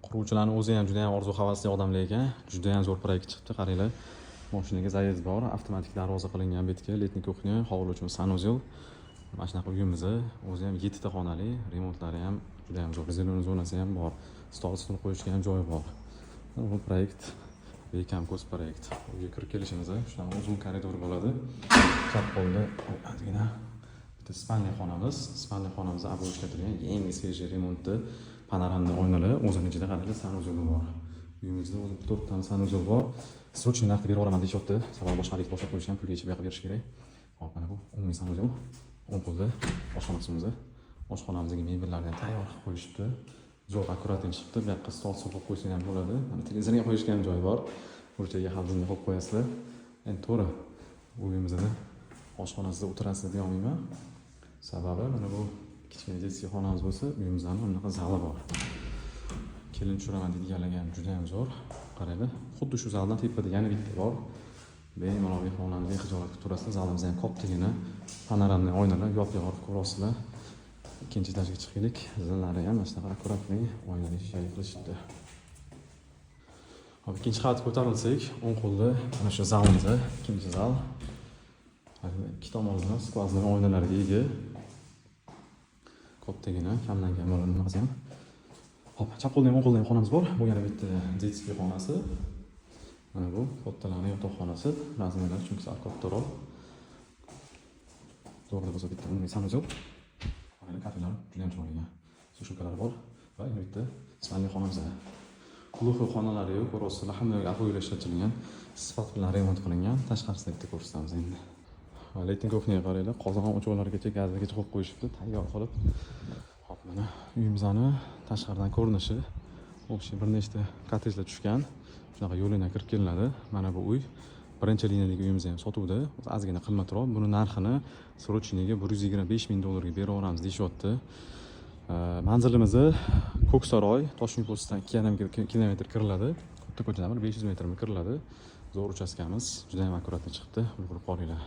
Quruvchilarni o'zi ham juda ham orzu havasli odamlar ekan. Juda ham zo'r proyekt chiqibdi, qaranglar. Mashinaga заезд bor, avtomatik darvoza qilingan bu yerga, летний кухня, hovli uchun санузел. Mana shunaqa uyimiz, o'zi ham yettita xonali, remontlari ham juda ham zo'r. Зелёный zonasi ham bor. Stol stul qo'yishga ham joyi bor. Bu proyekt bekam ko'z proyekt. Uyga kirib kelishimiz shunaqa uzun koridor bo'ladi. Chap qo'lda ozgina bitta спальный xonamiz. Спальный xonamizda обой ishlatilgan, yangi, свежий remontda, панорамный oynalar, o'zini ichida, qaranglar, санузел i bor. Uyimizda o'zi to'rtta санузел bor. Срочный narxda berib yuboraman deyishyapti. Sababi boshqa obyekt boshlab qo'yishgan, pulga yechib bu yoqqa berish kerak. Hop, mana bu umumiy санузел. O'ng qo'lda oshxona qismimiz. Oshxonamizga mebellarni ham tayyor qilib qo'yishibdi. Zo'r, аккуратный chiqibdi. Bu yoqqa stol stol qo'yib qo'ysa ham bo'ladi. Mana, televizorga qo'yishga ham joyi bor. Burchagiga холодильник qo'yib qo'yasizlar. Endi to'g'ri, uyimizda oshxonasida o'tirasizlar deya olmayman. Sababi mana bu kichkina детский xonamiz bo'lsa, uyimizda bunaqa zali bor. Kelin tushiraman deydiganlarga ham juda ham zo'r. Qaranglar, xuddi shu zaldan tepada yana bitta bor. Bemalol mehmonlarni bexijolat kutib turasizlar. Zalimiz ham kattagina, панорамный oynalar, yop-yorug' ko'ryapsizlar. Ikkinchi etajga chiqaylik. Zallari ham mana shunaqa аккуратный, oynali, shishali qilishibdi. Hop, ikkinchi qavatga ko'tarilsak, o'ng qo'lda mana shu zalimiz, ikkinchi zal. Ikki tomonlama сквозной oynalarga ega. Kattagina, kamdan kam bo'ladi nimasi ham. Hop, chap qo'lda ham, o'ng qo'lda ham xonamiz bor. Bu yana bitta детский xonasi. Mana bu kattalarning yotoqxonasi. Размер lari chunki sal kattaroq. To'g'rida bo'lsa bitta umumiy санузел. Mana, kafelar juda ham chiroyli. Сушилка lar bor va yana bitta спальный xonamiz. Глухой xonalari yo'q, ko'ryapsizlar, hamma yoqga обой lar ishlatilgan, sifat bilan remont qilingan. Tashqarisida bitta ko'rsatamiz endi. Летний кухня ga qaranglar, qozon o'choqlargacha, gazgacha qo'yib qo'yishibdi, tayyor qilib. Hop, mana uyimizni tashqaridan ko'rinishi. Общий bir nechta kottejlar tushgan. Shunaqa yo'lidan kirib kelinadi. Mana bu uy birinchi liniyadagi uyimiz ham sotuvda. O'zi ozgina qimmatroq. Buni narxini срочный ga 125 ming dollarga berib yuboramiz deyishyapti. Manzilimizni Ko'ksaroy, Toshkent postdan 2,5 kilometr kiriladi. Katta ko'chadan bir 500 metrmi kiriladi. Zo'r uchastkamiz, juda ham аккуратный chiqibdi. Ulgurib qolinglar.